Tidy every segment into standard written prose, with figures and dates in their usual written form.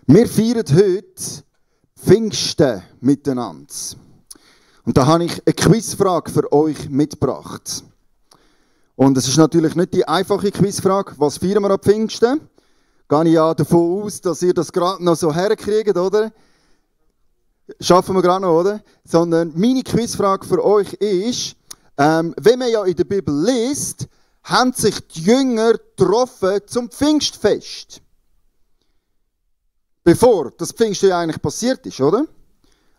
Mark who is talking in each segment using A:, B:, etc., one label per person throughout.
A: Wir feiern heute Pfingsten miteinander. Und da habe ich eine Quizfrage für euch mitgebracht. Und es ist natürlich nicht die einfache Quizfrage, was feiern wir am Pfingsten? Gehe ich ja davon aus, dass ihr das gerade noch so herkriegt, oder? Schaffen wir gerade noch, oder? Sondern meine Quizfrage für euch ist, wenn man ja in der Bibel liest, haben sich die Jünger getroffen zum Pfingstfest. Bevor das Pfingsten ja eigentlich passiert ist, oder?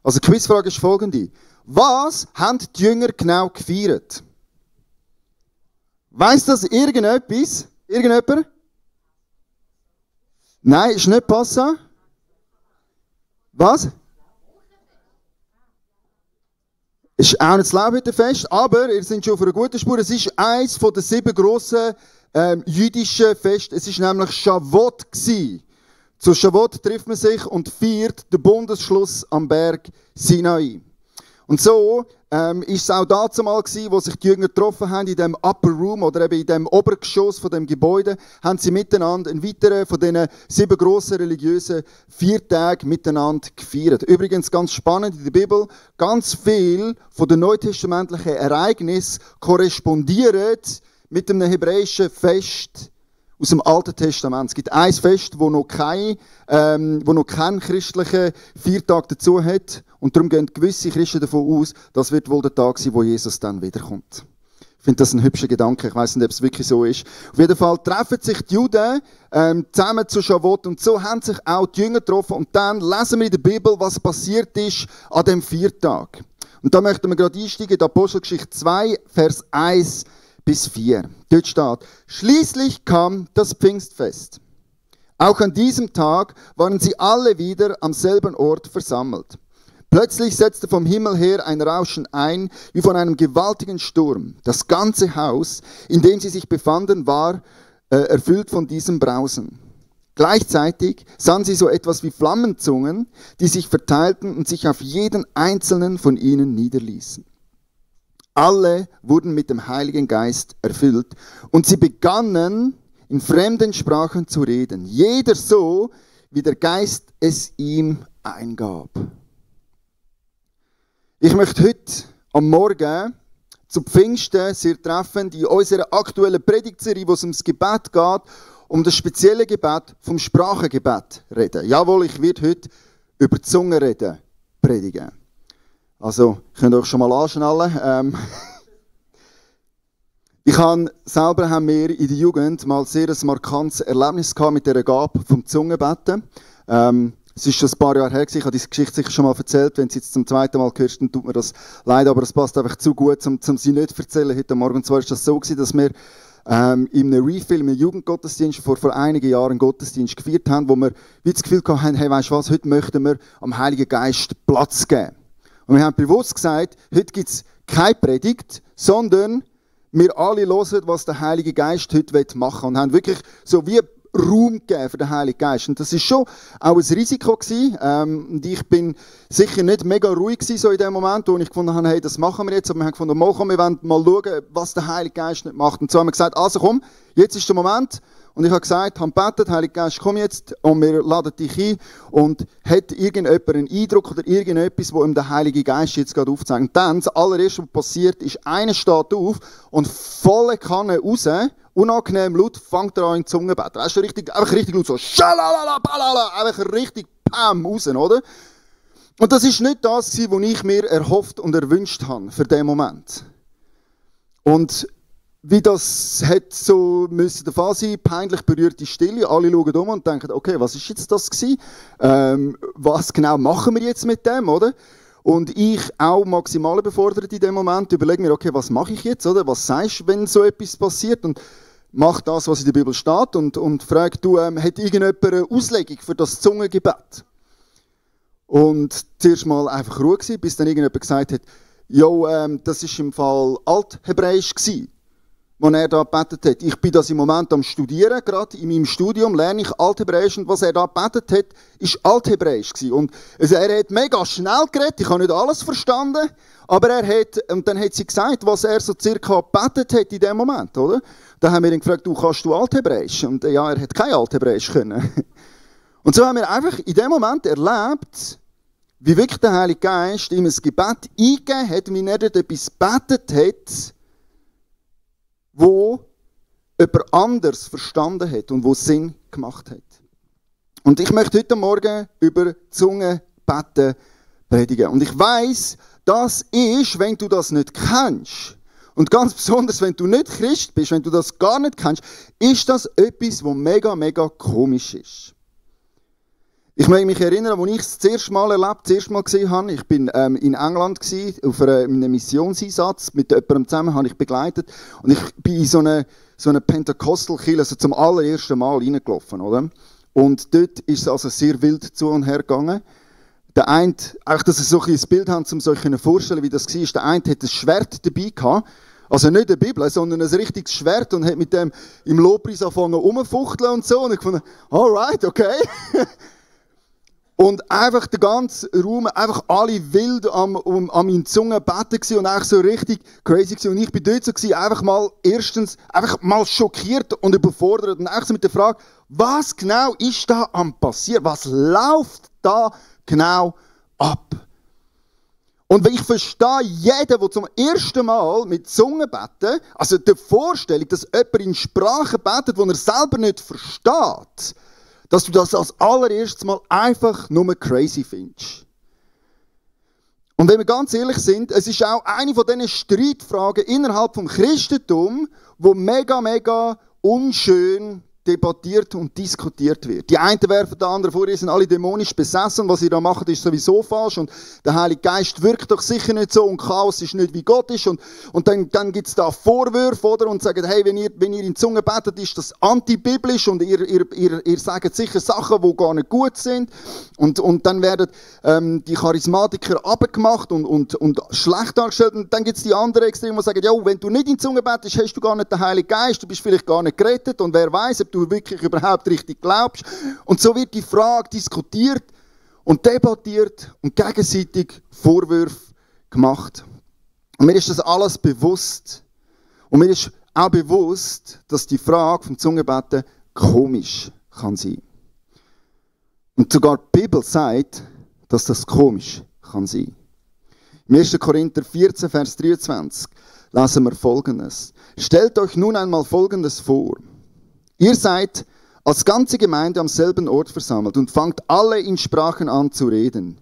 A: Also die Quizfrage ist folgende. Was haben die Jünger genau gefeiert? Weiss das irgendetwas? Irgendjemand? Nein, ist nicht Passa. Was? Ist auch nicht das Laubhüttenfest, aber ihr seid schon auf einer guten Spur. Es ist eines der 7 grossen jüdischen Feste. Es war nämlich Shavuot gewesen. Zu Shavuot trifft man sich und feiert den Bundesschluss am Berg Sinai. Und so ist es auch dazu mal gewesen, wo sich die Jünger getroffen haben in dem Upper Room oder eben in dem Obergeschoss von dem Gebäude, haben sie miteinander einen weiteren von diesen 7 grossen religiösen 4 Tage miteinander gefeiert. Übrigens ganz spannend in der Bibel, ganz viel von den neutestamentlichen Ereignissen korrespondieren mit einem hebräischen Fest aus dem Alten Testament. Es gibt ein Fest, wo noch keinen christlichen Feiertag dazu hat. Und darum gehen gewisse Christen davon aus, das wird wohl der Tag sein, wo Jesus dann wiederkommt. Ich finde das ein hübscher Gedanke. Ich weiss nicht, ob es wirklich so ist. Auf jeden Fall treffen sich die Juden zusammen zu Shavuot und so haben sich auch die Jünger getroffen. Und dann lesen wir in der Bibel, was passiert ist an dem Viertag. Und da möchten wir gerade einsteigen in die Apostelgeschichte 2, Vers 1 bis 4. Dort steht, schließlich kam das Pfingstfest. Auch an diesem Tag waren sie alle wieder am selben Ort versammelt. Plötzlich setzte vom Himmel her ein Rauschen ein, wie von einem gewaltigen Sturm. Das ganze Haus, in dem sie sich befanden, war erfüllt von diesem Brausen. Gleichzeitig sahen sie so etwas wie Flammenzungen, die sich verteilten und sich auf jeden einzelnen von ihnen niederließen. Alle wurden mit dem Heiligen Geist erfüllt und sie begannen, in fremden Sprachen zu reden. Jeder so, wie der Geist es ihm eingab. Ich möchte heute am Morgen zu Pfingsten sehr treffend in unserer aktuellen Predigtserie, wo es ums Gebet geht, um das spezielle Gebet vom Sprachengebet reden. Jawohl, ich werde heute über die Zunge reden, predigen. Also, könnt ihr euch schon mal anschnallen. Haben wir in der Jugend mal sehr ein markantes Erlebnis gehabt mit dieser Gabe vom Zungenbeten. Es ist schon ein paar Jahre her gewesen. Ich habe diese Geschichte sicher schon mal erzählt. Wenn sie jetzt zum zweiten Mal hörst, dann tut mir das leid, aber es passt einfach zu gut, um sie nicht zu erzählen heute Morgen. Und zwar ist das so gewesen, dass wir in einem Refill, in einem Jugendgottesdienst vor einigen Jahren einen Gottesdienst gefeiert haben, wo wir wie das Gefühl hatten, hey, weißt du was, heute möchten wir am Heiligen Geist Platz geben. Und wir haben bewusst gesagt, heute gibt es keine Predigt, sondern wir alle hören, was der Heilige Geist heute machen will. Und haben wirklich so wie Raum gegeben für den Heiligen Geist. Und das war schon auch ein Risiko gewesen. Und ich bin sicher nicht mega ruhig gewesen, so in dem Moment, wo ich gefunden habe, hey, das machen wir jetzt. Aber wir haben gefunden, wir wollen mal schauen, was der Heilige Geist nicht macht. Und so haben wir gesagt, also komm, jetzt ist der Moment. Und ich habe gesagt, habe gebetet, Heiliger Geist, komm jetzt und wir laden dich ein. Und hat irgendjemand einen Eindruck oder irgendetwas, wo ihm der Heilige Geist jetzt gerade aufzeigt. Und dann, das allererste, was passiert, ist, einer steht auf und volle Kanne raus, unangenehm laut, fängt er an in die Zunge zu beten. Weißt du, einfach richtig laut, so schalalala, balala, einfach richtig Pam raus, oder? Und das ist nicht das, was ich mir erhofft und erwünscht habe für diesen Moment. Und wie das hätte so müssen der Fall sein, peinlich berührte Stille, alle schauen um und denken, okay, was ist jetzt das gewesen? Was genau machen wir jetzt mit dem, oder? Und ich auch maximal überfordert in dem Moment, überlege mir, okay, was mache ich jetzt, oder? Was sagst du, wenn so etwas passiert? Und mach das, was in der Bibel steht und frag, du, hat irgendjemand eine Auslegung für das Zungengebet? Und zuerst mal einfach ruhig gewesen, bis dann irgendjemand gesagt hat, jo, das ist im Fall Althebräisch gewesen, als er da gebetet hat. Ich bin das im Moment am Studieren, gerade in meinem Studium lerne ich Althebräisch und was er da gebetet hat, ist Althebräisch gewesen. Und also er hat mega schnell geredet, ich habe nicht alles verstanden, aber und dann hat sie gesagt, was er so circa gebetet hat in dem Moment, oder? Da haben wir ihn gefragt, du, kannst du Althebräisch? Und ja, er hat kein Althebräisch können. Und so haben wir einfach in dem Moment erlebt, wie wirklich der Heilige Geist ihm ein Gebet eingegeben hat, wie er dort etwas gebetet hat, wo jemand anders verstanden hat und wo Sinn gemacht hat. Und ich möchte heute Morgen über Zungenbeten predigen. Und ich weiss, das ist, wenn du das nicht kennst, und ganz besonders, wenn du nicht Christ bist, wenn du das gar nicht kennst, ist das etwas, was mega, mega komisch ist. Ich möchte mich erinnern, als ich es das erste Mal gesehen habe. Ich war in England auf einem Missionseinsatz mit jemandem zusammen, habe ich begleitet. Und ich bin in so eine Pentecostal-Kirche, also zum allerersten Mal reingelaufen, oder? Und dort ist es also sehr wild zu und her gegangen. Der eine, einfach, dass ihr so ein Bild habt, um euch vorstellen, wie das war. Der eine hat ein Schwert dabei gehabt. Also nicht eine Bibel, sondern ein richtiges Schwert und hat mit dem im Lobpreis angefangen rumzufuchteln und so. Und ich fand, alright, okay. Und einfach der ganze Raum, einfach alle wild an meinen Zungen beten gewesen und eigentlich so richtig crazy gewesen. Und ich bin dort so gewesen, einfach mal schockiert und überfordert. Und einfach so mit der Frage, was genau ist da am passieren? Was läuft da genau ab? Und wenn ich verstehe, jeder, der zum ersten Mal mit Zungen betet, also die Vorstellung, dass jemand in Sprachen betet, die er selber nicht versteht, dass du das als allererstes Mal einfach nur crazy findest. Und wenn wir ganz ehrlich sind, es ist auch eine von diesen Streitfragen innerhalb des Christentums, wo mega, mega unschön debattiert und diskutiert wird. Die einen werfen den anderen vor, ihr sind alle dämonisch besessen und was ihr da macht, ist sowieso falsch und der Heilige Geist wirkt doch sicher nicht so und Chaos ist nicht wie Gott ist und dann gibt es da Vorwürfe, oder? Und sagen, hey, wenn ihr in Zungen betet, ist das antibiblisch und ihr sagt sicher Sachen, die gar nicht gut sind und dann werden die Charismatiker abgemacht und schlecht dargestellt und dann gibt es die anderen Extreme, die sagen, ja, wenn du nicht in Zungen betest, hast du gar nicht den Heiligen Geist, du bist vielleicht gar nicht gerettet und wer weiß, ob du wirklich überhaupt richtig glaubst. Und so wird die Frage diskutiert und debattiert und gegenseitig Vorwürfe gemacht. Und mir ist das alles bewusst. Und mir ist auch bewusst, dass die Frage vom Zungenbeten komisch kann sein. Und sogar die Bibel sagt, dass das komisch kann sein. Im 1. Korinther 14, Vers 23 lesen wir Folgendes. Stellt euch nun einmal Folgendes vor. Ihr seid als ganze Gemeinde am selben Ort versammelt und fangt alle in Sprachen an zu reden,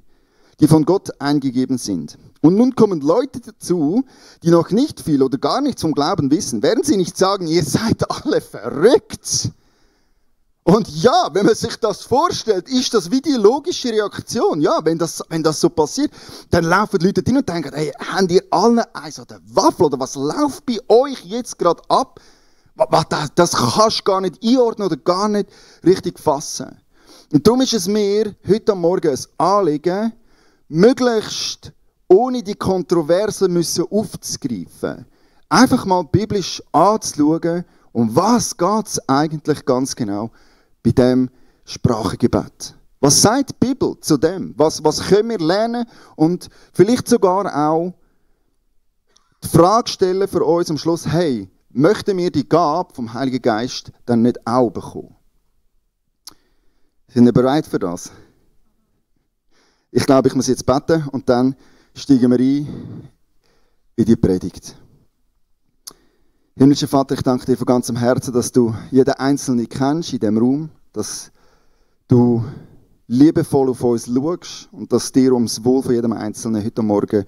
A: die von Gott eingegeben sind. Und nun kommen Leute dazu, die noch nicht viel oder gar nichts vom Glauben wissen. Werden sie nicht sagen, ihr seid alle verrückt? Und ja, wenn man sich das vorstellt, ist das wie die logische Reaktion. Ja, wenn das so passiert, dann laufen die Leute hin und denken, hey, habt ihr alle eins an der Waffel oder was läuft bei euch jetzt gerade ab? Das kannst du gar nicht einordnen oder gar nicht richtig fassen. Und darum ist es mir heute am Morgen ein Anliegen, möglichst ohne die Kontroversen müssen aufzugreifen, einfach mal biblisch anzuschauen, um was geht es eigentlich ganz genau bei diesem Sprachengebet. Was sagt die Bibel zu dem? Was können wir lernen und vielleicht sogar auch die Frage stellen für uns am Schluss, hey, möchten wir die Gabe vom Heiligen Geist dann nicht auch bekommen? Sind wir bereit für das? Ich glaube, ich muss jetzt beten und dann steigen wir ein in die Predigt. Himmlischer Vater, ich danke dir von ganzem Herzen, dass du jeden Einzelnen kennst in diesem Raum, dass du liebevoll auf uns schaust und dass es dir ums Wohl von jedem Einzelnen heute Morgen,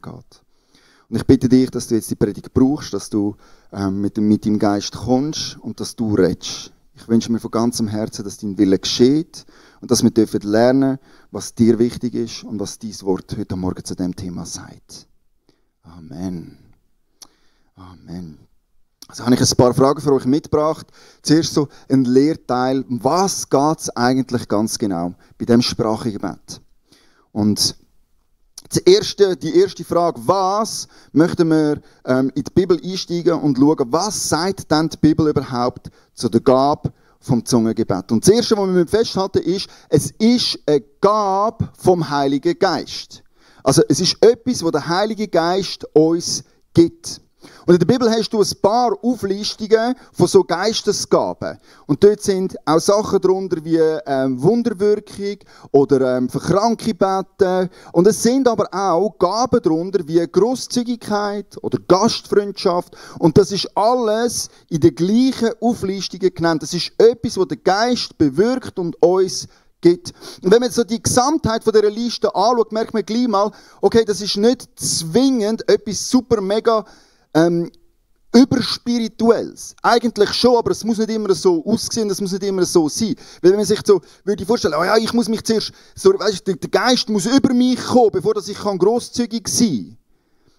A: geht. Und ich bitte dich, dass du jetzt die Predigt brauchst, dass du mit deinem Geist kommst und dass du redest. Ich wünsche mir von ganzem Herzen, dass dein Wille geschieht und dass wir lernen dürfen, was dir wichtig ist und was dein Wort heute Morgen zu diesem Thema sagt. Amen. Amen. Also habe ich ein paar Fragen für euch mitgebracht. Zuerst so ein Lehrteil. Was geht es eigentlich ganz genau bei diesem Sprachengebet? Und die erste Frage, was möchten wir in die Bibel einsteigen und schauen, was sagt denn die Bibel überhaupt zu der Gabe vom Zungengebet? Und das Erste, was wir festhalten, ist, es ist eine Gabe vom Heiligen Geist. Also es ist etwas, was der Heilige Geist uns gibt. Und in der Bibel hast du ein paar Auflistungen von so Geistesgaben. Und dort sind auch Sachen darunter wie Wunderwirkung oder für Kranke beten. Und es sind aber auch Gaben darunter wie Grosszügigkeit oder Gastfreundschaft. Und das ist alles in den gleichen Auflistungen genannt. Das ist etwas, was der Geist bewirkt und uns gibt. Und wenn man so die Gesamtheit von dieser Liste anschaut, merkt man gleich mal, okay, das ist nicht zwingend etwas super mega überspirituelles. Eigentlich schon, aber es muss nicht immer so aussehen, es muss nicht immer so sein. Weil wenn man sich so würde vorstellen, oh ja, ich muss mich zuerst, so, weißt, der Geist muss über mich kommen, bevor ich grosszügig sein kann.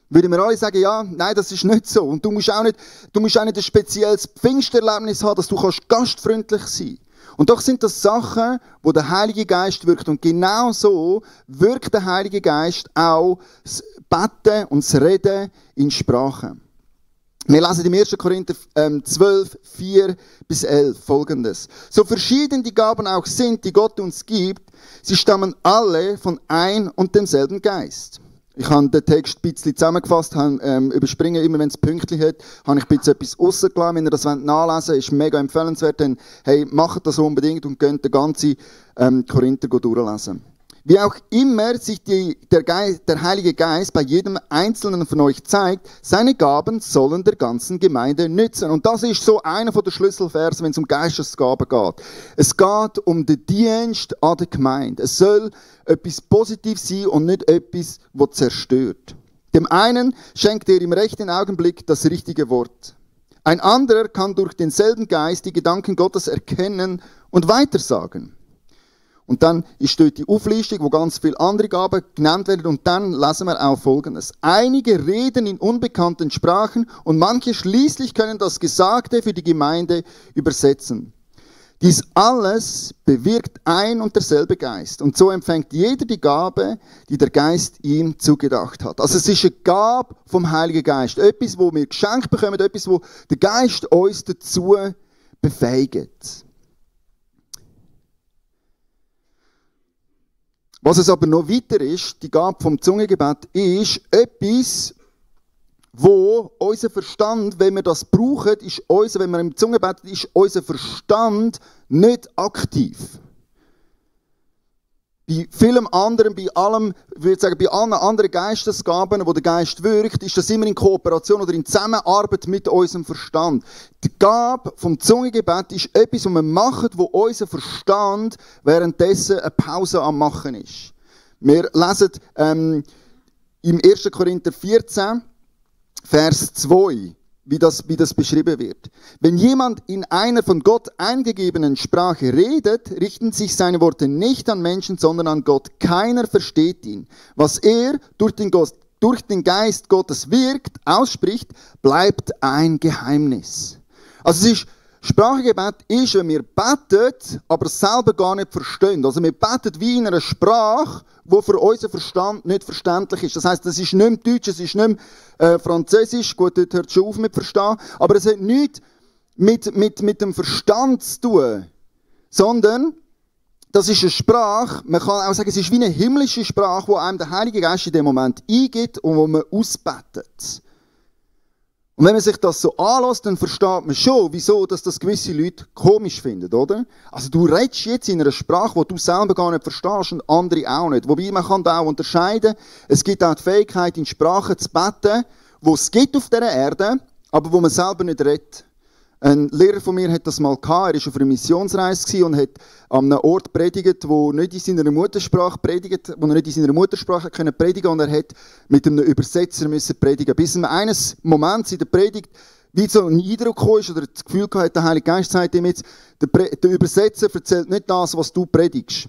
A: Würden wir alle sagen, ja, nein, das ist nicht so. Und du musst auch nicht ein spezielles Pfingsterlebnis haben, dass du gastfreundlich sein kannst. Und doch sind das Sachen, wo der Heilige Geist wirkt. Und genau so wirkt der Heilige Geist auch das Beten und das Reden in Sprachen. Wir lesen im 1. Korinther 12, 4-11 Folgendes. So verschieden die Gaben auch sind, die Gott uns gibt, sie stammen alle von ein und demselben Geist. Ich habe den Text ein bisschen zusammengefasst, überspringen, immer wenn es pünktlich hat, habe ich ein bisschen etwas rausgelassen. Wenn ihr das nachlesen wollt, ist mega empfehlenswert, dann hey, macht das unbedingt und könnt den ganzen Korinther durchlesen. Wie auch immer sich der Heilige Geist bei jedem Einzelnen von euch zeigt, seine Gaben sollen der ganzen Gemeinde nützen. Und das ist so einer der Schlüsselverse, wenn es um Geistesgaben geht. Es geht um den Dienst an der Gemeinde. Es soll etwas Positives sein und nicht etwas, das zerstört. Dem einen schenkt er im rechten Augenblick das richtige Wort. Ein anderer kann durch denselben Geist die Gedanken Gottes erkennen und weitersagen. Und dann ist dort die Auflistung, wo ganz viele andere Gaben genannt werden. Und dann lesen wir auch Folgendes. Einige reden in unbekannten Sprachen und manche schließlich können das Gesagte für die Gemeinde übersetzen. Dies alles bewirkt ein und derselbe Geist. Und so empfängt jeder die Gabe, die der Geist ihm zugedacht hat. Also es ist eine Gabe vom Heiligen Geist. Etwas, wo wir geschenkt bekommen, etwas, wo der Geist uns dazu befähigt. Was es aber noch weiter ist, die Gabe vom Zungengebet, ist etwas, wo unser Verstand, wenn wir das brauchen, wenn wir im Zungengebet ist unser Verstand nicht aktiv. Bei vielem anderen, bei allen anderen Geistesgaben, wo der Geist wirkt, ist das immer in Kooperation oder in Zusammenarbeit mit unserem Verstand. Die Gabe vom Zungengebet ist etwas, was wir machen, wo unser Verstand währenddessen eine Pause am Machen ist. Wir lesen im 1. Korinther 14, Vers 2, wie das beschrieben wird. Wenn jemand in einer von Gott eingegebenen Sprache redet, richten sich seine Worte nicht an Menschen, sondern an Gott. Keiner versteht ihn. Was er durch den Geist Gottes wirkt, ausspricht, bleibt ein Geheimnis. Also Sprachgebet ist, wenn wir beten, aber selber gar nicht verstehen. Also wir beten wie in einer Sprache, die für unseren Verstand nicht verständlich ist. Das heisst, es ist nicht mehr Deutsch, es ist nicht mehr Französisch. Gut, dort hört es schon auf mit Verstehen. Aber es hat nichts mit dem Verstand zu tun. Sondern, das ist eine Sprache, man kann auch sagen, es ist wie eine himmlische Sprache, die einem der Heilige Geist in dem Moment eingibt und wo man ausbetet. Und wenn man sich das so anlässt, dann versteht man schon, wieso dass das gewisse Leute komisch finden, oder? Also du redest jetzt in einer Sprache, die du selber gar nicht verstehst und andere auch nicht. Wobei man kann da auch unterscheiden, es gibt auch die Fähigkeit, in Sprachen zu beten, die es gibt auf dieser Erde, aber wo man selber nicht redet. Ein Lehrer von mir hat das mal gehabt, er war auf einer Missionsreise und hat an einem Ort predigt, wo nicht in seiner Muttersprache predigen konnte und er hat mit einem Übersetzer müssen predigen. Bis ihm eines Moments in der Predigt wie so ein Eindruck kam oder das Gefühl hatte, der Heilige Geist sagt ihm jetzt, der Übersetzer erzählt nicht das, was du predigst.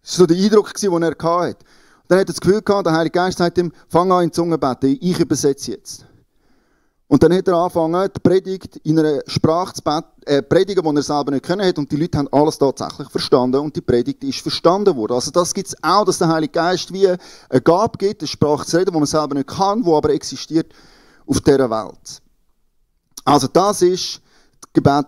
A: Das war so der Eindruck, den er hatte. Und dann hat er das Gefühl gehabt, der Heilige Geist sagt ihm, fang an in Zunge beten, ich übersetze jetzt. Und dann hat er angefangen, die Predigt in einer Sprache zu predigen, die er selber nicht können hat. Und die Leute haben alles tatsächlich verstanden und die Predigt ist verstanden worden. Also das gibt es auch, dass der Heilige Geist wie eine Gabe gibt, eine Sprache zu reden, die man selber nicht kann, die aber existiert auf dieser Welt. Also das ist Gebet,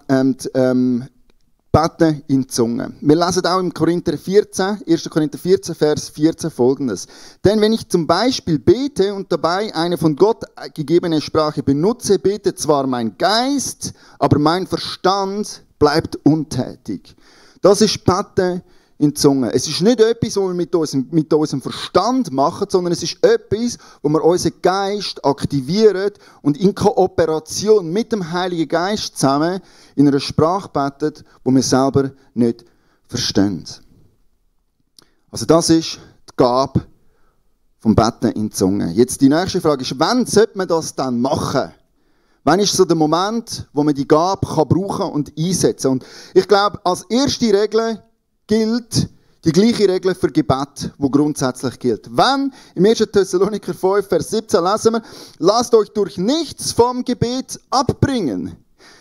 A: Beten in Zungen. Wir lesen auch im Korinther 14, 1. Korinther 14, Vers 14 folgendes. Denn wenn ich zum Beispiel bete und dabei eine von Gott gegebene Sprache benutze, betet zwar mein Geist, aber mein Verstand bleibt untätig. Das ist Beten in Zungen. Es ist nicht etwas, was wir mit unserem Verstand machen, sondern es ist etwas, wo wir unseren Geist aktivieren und in Kooperation mit dem Heiligen Geist zusammen in einer Sprache beten, die wir selber nicht verstehen. Also das ist die Gabe vom Beten in Zungen. Jetzt die nächste Frage ist, wann sollte man das dann machen? Wann ist so der Moment, wo man die Gabe brauchen kann und einsetzen kann? Und ich glaube, als erste Regel gilt die gleiche Regel für Gebet, die grundsätzlich gilt. Wenn, im 1. Thessaloniker 5, Vers 17 lesen wir, lasst euch durch nichts vom Gebet abbringen.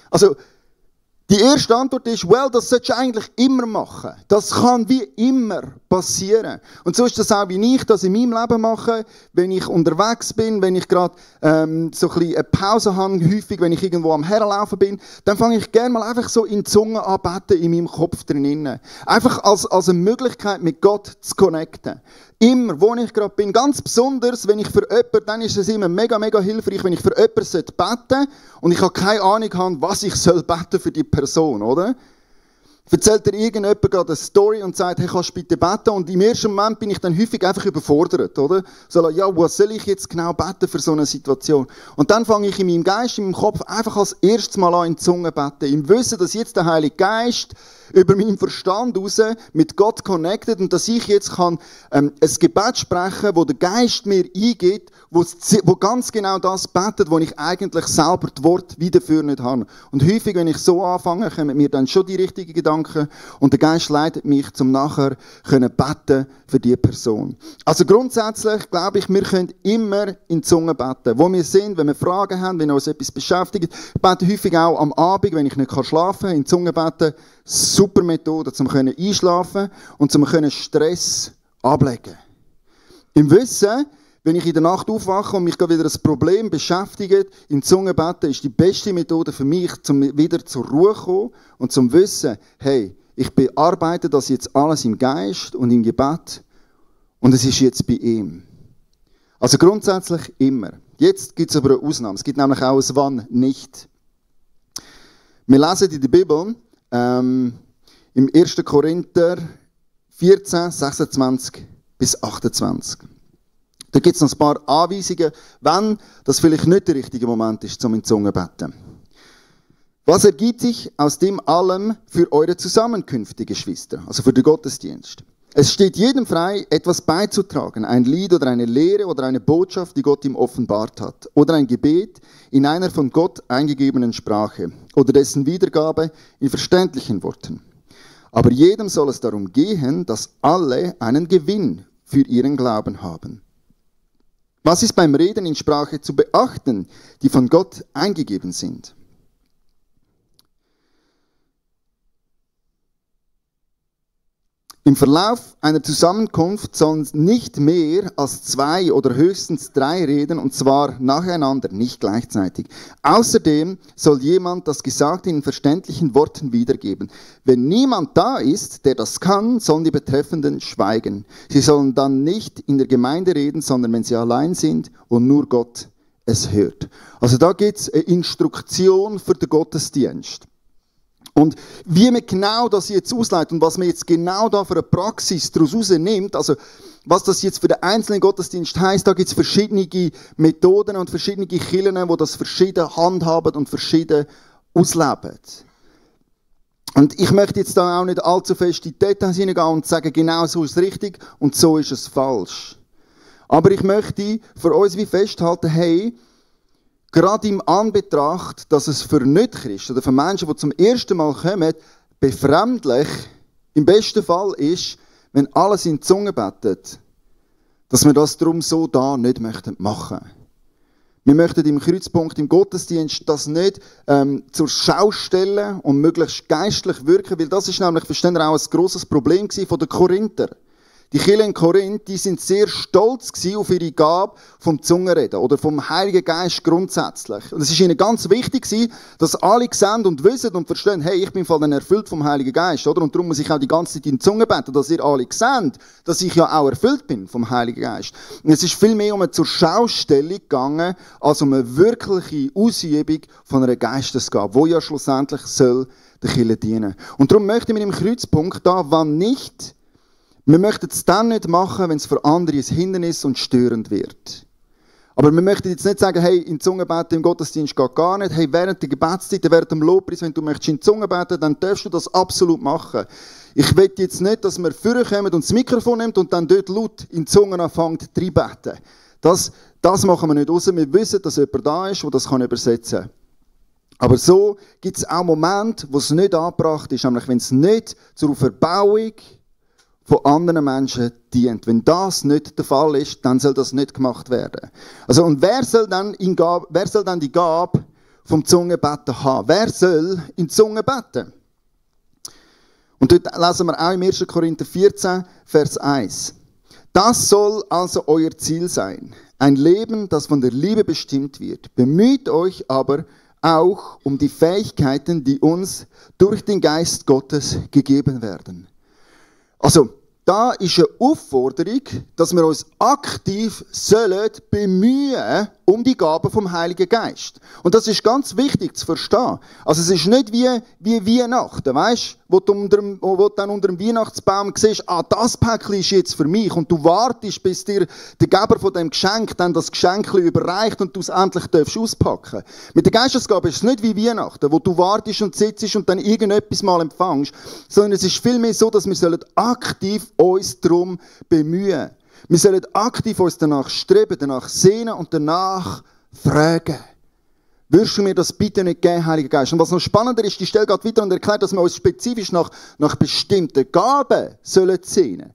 A: Also, die erste Antwort ist, das solltest du eigentlich immer machen. Das kann wie immer passieren. Und so ist das auch, wie ich das in meinem Leben mache, wenn ich unterwegs bin, wenn ich gerade so ein bisschen eine Pause habe, häufig, wenn ich irgendwo am Herlaufen bin, dann fange ich gerne mal einfach so in die Zunge an beten in meinem Kopf drinnen. Einfach als eine Möglichkeit, mit Gott zu connecten. Immer, wo ich gerade bin, ganz besonders, wenn ich für jemanden, dann ist es immer mega, mega hilfreich, wenn ich für jemanden beten sollte und ich habe keine Ahnung habe, was ich beten für die Person, oder? Erzählt dir irgendjemand gerade eine Story und sagt, hey, kannst du bitte beten? Und im ersten Moment bin ich dann häufig einfach überfordert, oder? So, ja, was soll ich jetzt genau beten für so eine Situation? Und dann fange ich in meinem Geist, in meinem Kopf einfach als erstes Mal an in die Zunge beten. Im Wissen, dass jetzt der Heilige Geist über meinen Verstand raus mit Gott connected und dass ich jetzt kann ein Gebet sprechen, wo der Geist mir eingibt, wo ganz genau das betet, wo ich eigentlich selber das Wort wieder für nicht habe. Und häufig, wenn ich so anfange, kommen mir dann schon die richtigen Gedanken und der Geist leitet mich, zum nachher beten für die Person. Also grundsätzlich glaube ich, wir können immer in die Zunge beten. Wo wir sind, wenn wir Fragen haben, wenn uns etwas beschäftigt. Ich bete häufig auch am Abend, wenn ich nicht schlafen kann, in die Zunge beten. Super Methode, um einschlafen und um Stress ablegen. Im Wissen, wenn ich in der Nacht aufwache und mich wieder ein Problem beschäftigt, in die Zunge beten, ist die beste Methode für mich, um wieder zur Ruhe zu kommen und zum Wissen, hey, ich bearbeite das jetzt alles im Geist und im Gebet und es ist jetzt bei ihm. Also grundsätzlich immer. Jetzt gibt es aber eine Ausnahme. Es gibt nämlich auch ein Wann nicht. Wir lesen in der Bibel, im 1. Korinther 14, 26 bis 28. Da gibt es noch ein paar Anweisungen, wenn das vielleicht nicht der richtige Moment ist, um in die Zunge zu beten. Was ergibt sich aus dem allem für eure Zusammenkünfte, Geschwister, also für den Gottesdienst? Es steht jedem frei, etwas beizutragen, ein Lied oder eine Lehre oder eine Botschaft, die Gott ihm offenbart hat, oder ein Gebet in einer von Gott eingegebenen Sprache oder dessen Wiedergabe in verständlichen Worten. Aber jedem soll es darum gehen, dass alle einen Gewinn für ihren Glauben haben. Was ist beim Reden in Sprache zu beachten, die von Gott eingegeben sind? Im Verlauf einer Zusammenkunft sollen nicht mehr als 2 oder höchstens 3 reden, und zwar nacheinander, nicht gleichzeitig. Außerdem soll jemand das Gesagte in verständlichen Worten wiedergeben. Wenn niemand da ist, der das kann, sollen die Betreffenden schweigen. Sie sollen dann nicht in der Gemeinde reden, sondern wenn sie allein sind und nur Gott es hört. Also da gibt es eine Instruktion für den Gottesdienst. Und wie man genau das jetzt ausleitet und was man jetzt genau da für eine Praxis daraus nimmt, also was das jetzt für den einzelnen Gottesdienst heisst, da gibt es verschiedene Methoden und verschiedene Kirchen, die das verschieden handhaben und verschieden ausleben. Und ich möchte jetzt da auch nicht allzu fest in die Details hineingehen und sagen, genau so ist es richtig und so ist es falsch. Aber ich möchte für uns wie festhalten, hey, gerade im Anbetracht, dass es für Nicht-Christen oder für Menschen, die zum ersten Mal kommen, befremdlich im besten Fall ist, wenn alles in die Zunge betet, dass wir das darum so da nicht machen möchten. Wir möchten im Kreuzpunkt, im Gottesdienst, das nicht zur Schau stellen und möglichst geistlich wirken, weil das ist nämlich, verstehen wir, auch ein grosses Problem von den Korinther. Die Kirche in Korinth, die sind sehr stolz auf ihre Gabe vom Zungenreden oder vom Heiligen Geist grundsätzlich. Und es ist ihnen ganz wichtig, dass alle sehen und wissen und verstehen, hey, ich bin dann erfüllt vom Heiligen Geist, oder? Und darum muss ich auch die ganze Zeit in die Zunge beten, dass ihr alle seht, dass ich ja auch erfüllt bin vom Heiligen Geist. Und es ist viel mehr um eine zur Schaustellung gegangen, als um eine wirkliche Ausübung von einer Geistesgabe, wo ja schlussendlich soll der Kirche dienen. Und darum möchten wir im Kreuzpunkt da, wann nicht, wir möchten es dann nicht machen, wenn es für andere ein Hindernis und störend wird. Aber wir möchten jetzt nicht sagen, hey, in Zunge beten im Gottesdienst geht gar nicht. Hey, während der Gebetszeit, während dem Lobpreis, wenn du möchtest in Zunge beten, dann darfst du das absolut machen. Ich will jetzt nicht, dass wir vorkommen und das Mikrofon nimmt und dann dort laut in Zungen anfängt zu beten. Das machen wir nicht raus. Wir wissen, dass jemand da ist, der das übersetzen kann. Aber so gibt es auch Momente, wo es nicht angebracht ist, nämlich wenn es nicht zur Verbauung von anderen Menschen dient. Wenn das nicht der Fall ist, dann soll das nicht gemacht werden. Also, und wer soll dann die Gabe vom Zungenbeten haben? Wer soll in Zunge beten? Und dort lesen wir auch im 1. Korinther 14, Vers 1. Das soll also euer Ziel sein. Ein Leben, das von der Liebe bestimmt wird. Bemüht euch aber auch um die Fähigkeiten, die uns durch den Geist Gottes gegeben werden. Also, da ist eine Aufforderung, dass wir uns aktiv bemühen um die Gabe vom Heiligen Geist. Und das ist ganz wichtig zu verstehen. Also es ist nicht wie Weihnachten, weißt? Wo du dann unter dem Weihnachtsbaum siehst, das Päckchen ist jetzt für mich. Und du wartest, bis dir der Geber von dem Geschenk dann das Geschenk überreicht und du es endlich auspacken darfst. Mit der Geistesgabe ist es nicht wie Weihnachten, wo du wartest und sitzt und dann irgendetwas mal empfängst, sondern es ist vielmehr so, dass wir aktiv uns darum bemühen. Wir sollen aktiv uns danach streben, danach sehnen und danach fragen. Würdest du mir das bitte nicht geben, Heiliger Geist? Und was noch spannender ist, die Stelle geht weiter und erklärt, dass wir uns spezifisch nach bestimmten Gaben sehnen sollen.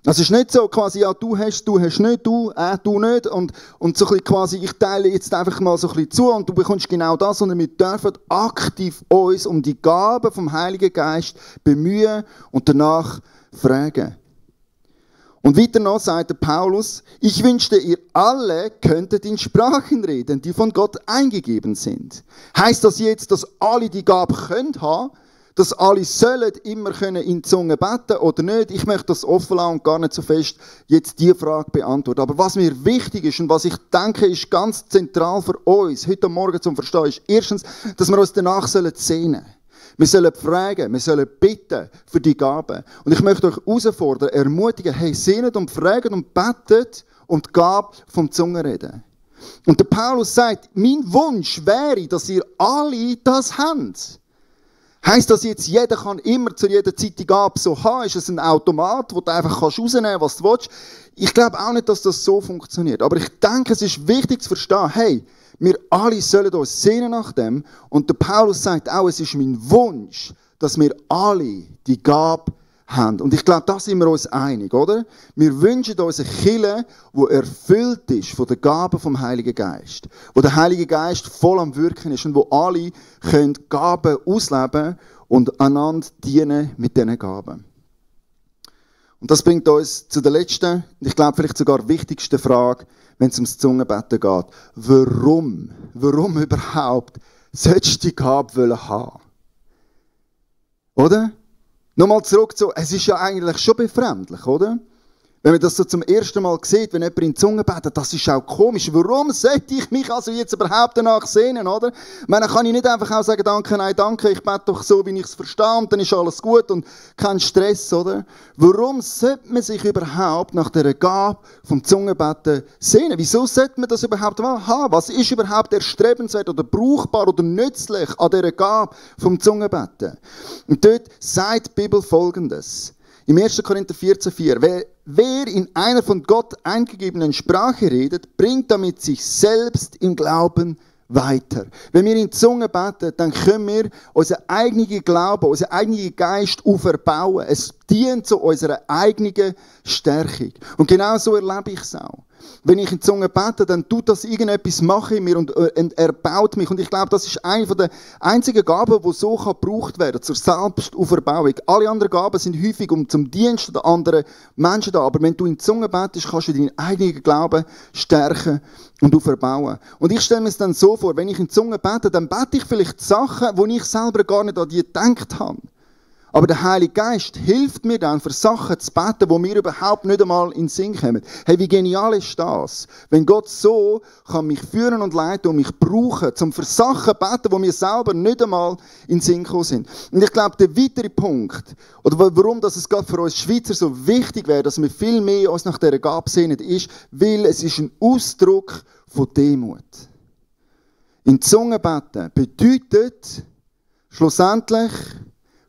A: Das ist nicht so quasi, ja, du hast nicht, du nicht. Und so ein bisschen quasi, ich teile jetzt einfach mal so ein bisschen zu und du bekommst genau das, sondern wir dürfen aktiv uns um die Gaben vom Heiligen Geist bemühen und danach fragen. Und weiter noch sagt der Paulus, ich wünschte, ihr alle könntet in Sprachen reden, die von Gott eingegeben sind. Heißt das jetzt, dass alle die Gabe haben können, dass alle sollen immer können in Zunge beten oder nicht? Ich möchte das offen lassen und gar nicht so fest jetzt diese Frage beantworten. Aber was mir wichtig ist und was ich denke, ist ganz zentral für uns, heute Morgen zum Verstehen, ist erstens, dass wir uns danach sehnen sollen. Wir sollen fragen, wir sollen bitten für die Gaben. Und ich möchte euch herausfordern, ermutigen, hey, sehnet und fragt und betet und die Gabe vom Zungenreden. Und der Paulus sagt, mein Wunsch wäre, dass ihr alle das habt. Heisst das jetzt, jeder kann immer zu jeder Zeit die Gabe so haben? Ist es ein Automat, wo du einfach rausnehmen kannst, was du willst? Ich glaube auch nicht, dass das so funktioniert. Aber ich denke, es ist wichtig zu verstehen, hey, wir alle sollen uns sehnen nach dem. Und der Paulus sagt auch, es ist mein Wunsch, dass wir alle die Gabe haben. Und ich glaube, da sind wir uns einig, oder? Wir wünschen uns eine Kirche, die erfüllt ist von der Gabe vom Heiligen Geist. Wo der Heilige Geist voll am Wirken ist und wo alle können Gaben ausleben und einander dienen mit diesen Gaben. Und das bringt uns zu der letzten, ich glaube vielleicht sogar wichtigsten Frage, wenn es ums Zungenbeten geht. Warum? Warum überhaupt sollst du die Gabe haben? Oder? Nochmal zurück zu, es ist ja eigentlich schon befremdlich, oder? Wenn man das so zum ersten Mal sieht, wenn jemand in die Zunge betet, das ist auch komisch. Warum sollte ich mich also jetzt überhaupt danach sehnen, oder? Ich meine, kann ich nicht einfach auch sagen, danke, nein, danke, ich bete doch so, wie ich es verstehe, und dann ist alles gut und kein Stress, oder? Warum sollte man sich überhaupt nach dieser Gabe vom Zungenbeten sehnen? Wieso sollte man das überhaupt haben? Was ist überhaupt erstrebenswert oder brauchbar oder nützlich an dieser Gabe vom Zungenbeten? Und dort sagt die Bibel Folgendes. Im 1. Korinther 14,4. Wer in einer von Gott eingegebenen Sprache redet, bringt damit sich selbst im Glauben weiter. Wenn wir in Zunge beten, dann können wir unseren eigenen Glauben, unseren eigenen Geist auferbauen. Es dient zu unserer eigenen Stärkung. Und genau so erlebe ich es auch. Wenn ich in Zungen bete, dann tut das irgendetwas machen in mir und er baut mich. Und ich glaube, das ist eine der einzigen Gaben, die so gebraucht werden kann, zur Selbstauferbauung. Alle anderen Gaben sind häufig zum Dienst der anderen Menschen da. Aber wenn du in Zungen betest, kannst du deinen eigenen Glauben stärken und auferbauen. Und ich stelle mir es dann so vor, wenn ich in Zungen bete, dann bete ich vielleicht Sachen, wo ich selber gar nicht an die gedacht habe. Aber der Heilige Geist hilft mir dann, für Sachen zu beten, die mir überhaupt nicht einmal in den Sinn kommen. Hey, wie genial ist das? Wenn Gott so kann mich führen und leiten und mich brauchen, um für Sachen zu beten, die mir selber nicht einmal in den Sinn gekommen sind. Und ich glaube, der weitere Punkt, oder warum das es gerade für uns Schweizer so wichtig wäre, dass wir viel mehr uns nach dieser Gabe sehnen, ist, weil es ist ein Ausdruck von Demut. In Zungen beten bedeutet schlussendlich,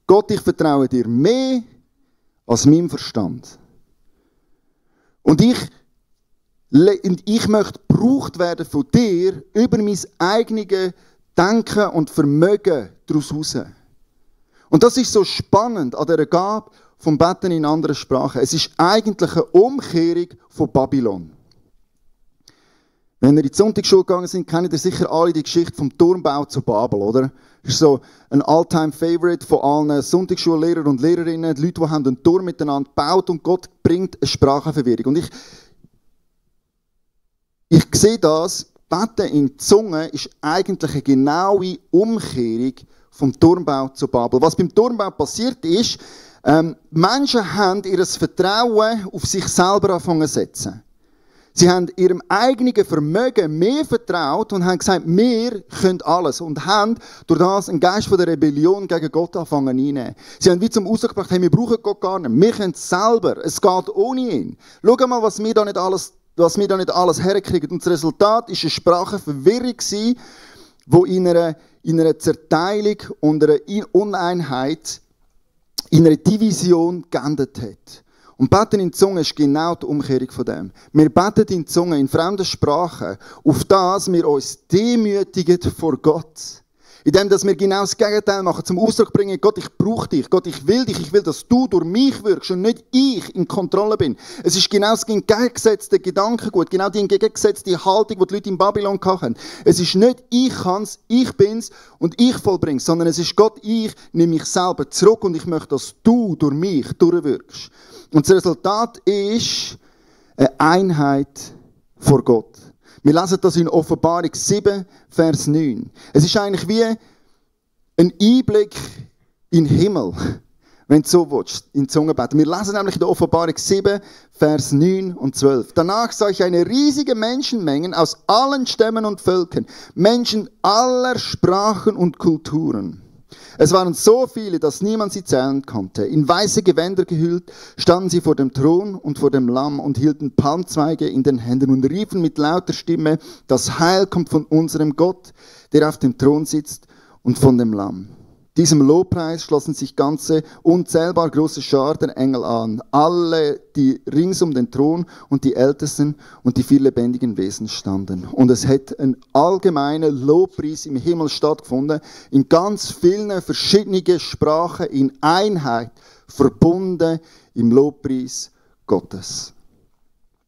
A: Gott, ich vertraue dir mehr als meinem Verstand. Und ich möchte gebraucht werden von dir über mein eigenes Denken und Vermögen daraus heraus. Und das ist so spannend an dieser Gabe vom Beten in anderen Sprachen. Es ist eigentlich eine Umkehrung von Babylon. Wenn ihr in die Sonntagsschule gegangen sind, kennt ihr sicher alle die Geschichte vom Turmbau zu Babel, oder? Das ist so ein All-Time-Favorite von allen Sonntagsschullehrern und Lehrerinnen, die Leute, die haben einen Turm miteinander gebaut und Gott bringt eine Sprachenverwirrung. Und ich sehe das, Beten in Zungen ist eigentlich eine genaue Umkehrung vom Turmbau zu Babel. Was beim Turmbau passiert ist, Menschen haben ihr Vertrauen auf sich selber angefangen zu setzen. Sie haben ihrem eigenen Vermögen mehr vertraut und haben gesagt, wir können alles. Und haben durch das einen Geist von der Rebellion gegen Gott angefangen einzunehmen. Sie haben wie zum Ausdruck gebracht, hey, wir brauchen Gott gar nicht. Wir können es selber. Es geht ohne ihn. Schau mal, was wir da nicht alles herkriegen. Und das Resultat war eine Sprachenverwirrung, die in einer Zerteilung und einer Uneinheit, in einer Division geendet hat. Und Beten in Zungen ist genau die Umkehrung von dem. Wir beten in Zungen, in fremden Sprachen, auf das wir uns demütigen vor Gott. Indem dass wir genau das Gegenteil machen, zum Ausdruck bringen, Gott, ich brauche dich, Gott, ich will dich, ich will, dass du durch mich wirkst und nicht ich in Kontrolle bin. Es ist genau das entgegengesetzte Gedankengut, genau die entgegengesetzte Haltung, die die Leute in Babylon hatten. Es ist nicht ich kann's, ich bin's und ich vollbring's, sondern es ist Gott, ich nehme mich selber zurück und ich möchte, dass du durch mich durchwirkst. Und das Resultat ist eine Einheit vor Gott. Wir lesen das in Offenbarung 7, Vers 9. Es ist eigentlich wie ein Einblick in den Himmel, wenn du so willst, in Zungenbeten. Wir lesen nämlich in der Offenbarung 7, Vers 9 und 12. Danach sah ich eine riesige Menschenmenge aus allen Stämmen und Völkern, Menschen aller Sprachen und Kulturen. Es waren so viele, dass niemand sie zählen konnte. In weiße Gewänder gehüllt standen sie vor dem Thron und vor dem Lamm und hielten Palmzweige in den Händen und riefen mit lauter Stimme, das Heil kommt von unserem Gott, der auf dem Thron sitzt, und von dem Lamm. Diesem Lobpreis schlossen sich ganze, unzählbar große Schar der Engel an, alle, die rings um den Thron und die Ältesten und die vier lebendigen Wesen standen. Und es hat ein allgemeiner Lobpreis im Himmel stattgefunden, in ganz vielen verschiedenen Sprachen, in Einheit, verbunden im Lobpreis Gottes.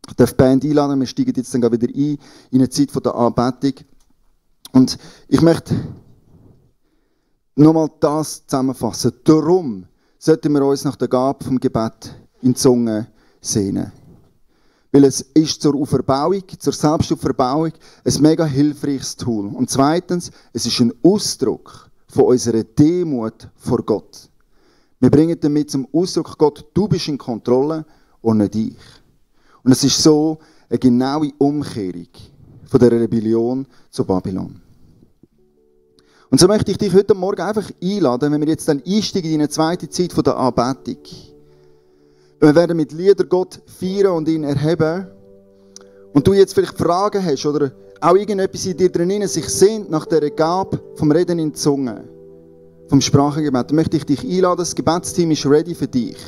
A: Ich darf die Band einladen, wir steigen jetzt dann wieder ein in eine Zeit der Anbetung. Und ich möchte nochmal das zusammenfassen. Darum sollten wir uns nach der Gabe vom Gebet in die Zunge sehnen. Weil es ist zur Auferbauung, zur Selbstauferbauung ein mega hilfreiches Tool. Und zweitens, es ist ein Ausdruck von unserer Demut vor Gott. Wir bringen damit zum Ausdruck, Gott, du bist in Kontrolle und nicht ich. Und es ist so eine genaue Umkehrung von der Rebellion zu Babylon. Und so möchte ich dich heute Morgen einfach einladen, wenn wir jetzt dann einsteigen in eine zweite Zeit der Anbetung. Wir werden mit Liedern Gott feiern und ihn erheben. Und du jetzt vielleicht Fragen hast oder auch irgendetwas in dir drinnen sich sehnt nach dieser Gabe vom Reden in Zungen, vom Sprachengebet, dann möchte ich dich einladen, das Gebetsteam ist ready für dich.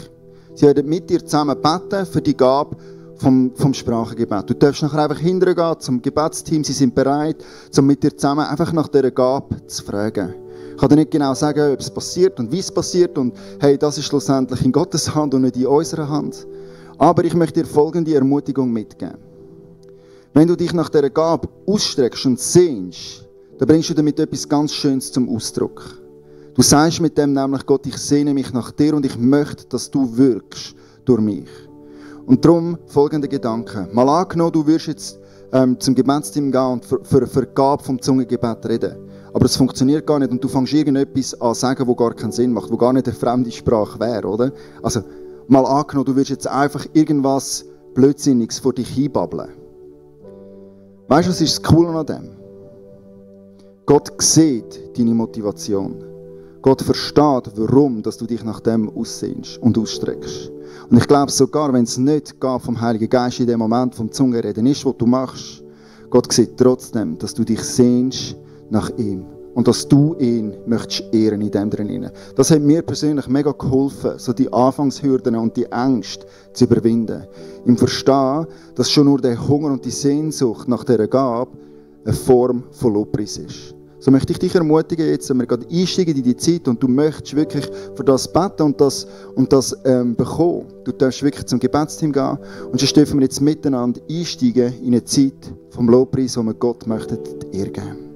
A: Sie werden mit dir zusammen beten für die Gabe vom Sprachengebet. Du darfst nachher einfach hintergehen zum Gebetsteam, sie sind bereit, um mit dir zusammen einfach nach dieser Gabe zu fragen. Ich kann dir nicht genau sagen, ob es passiert und wie es passiert und hey, das ist schlussendlich in Gottes Hand und nicht in unserer Hand. Aber ich möchte dir folgende Ermutigung mitgeben. Wenn du dich nach dieser Gabe ausstreckst und sehnst, dann bringst du damit etwas ganz Schönes zum Ausdruck. Du sagst mit dem nämlich, Gott, ich sehne mich nach dir und ich möchte, dass du wirkst durch mich. Und darum folgende Gedanken. Mal angenommen, du wirst jetzt zum Gebetsteam gehen und für die Gabe vom Zungengebet reden. Aber es funktioniert gar nicht und du fängst irgendetwas an zu sagen, das gar keinen Sinn macht, wo gar nicht eine fremde Sprache wäre, oder? Also, mal angenommen, du wirst jetzt einfach irgendwas Blödsinniges vor dich hinbabbeln. Weißt du, was ist das Coole an dem? Gott sieht deine Motivation. Gott versteht, warum dass du dich nach dem aussehnst und ausstreckst. Und ich glaube sogar, wenn es nicht geht vom Heiligen Geist in dem Moment vom Zungenreden ist, was du machst, Gott sieht trotzdem, dass du dich sehnst nach ihm. Und dass du ihn möchtest ehren in dem drin. Das hat mir persönlich mega geholfen, so die Anfangshürden und die Ängste zu überwinden. Im Verstehen, dass schon nur der Hunger und die Sehnsucht nach dieser Gabe eine Form von Lobpreis ist. So möchte ich dich ermutigen, jetzt, wenn wir gerade einsteigen in die Zeit und du möchtest wirklich für das beten und das bekommen. Du darfst wirklich zum Gebetsteam gehen und sonst dürfen wir jetzt miteinander einsteigen in eine Zeit vom Lobpreis, wo wir Gott möchten ehren.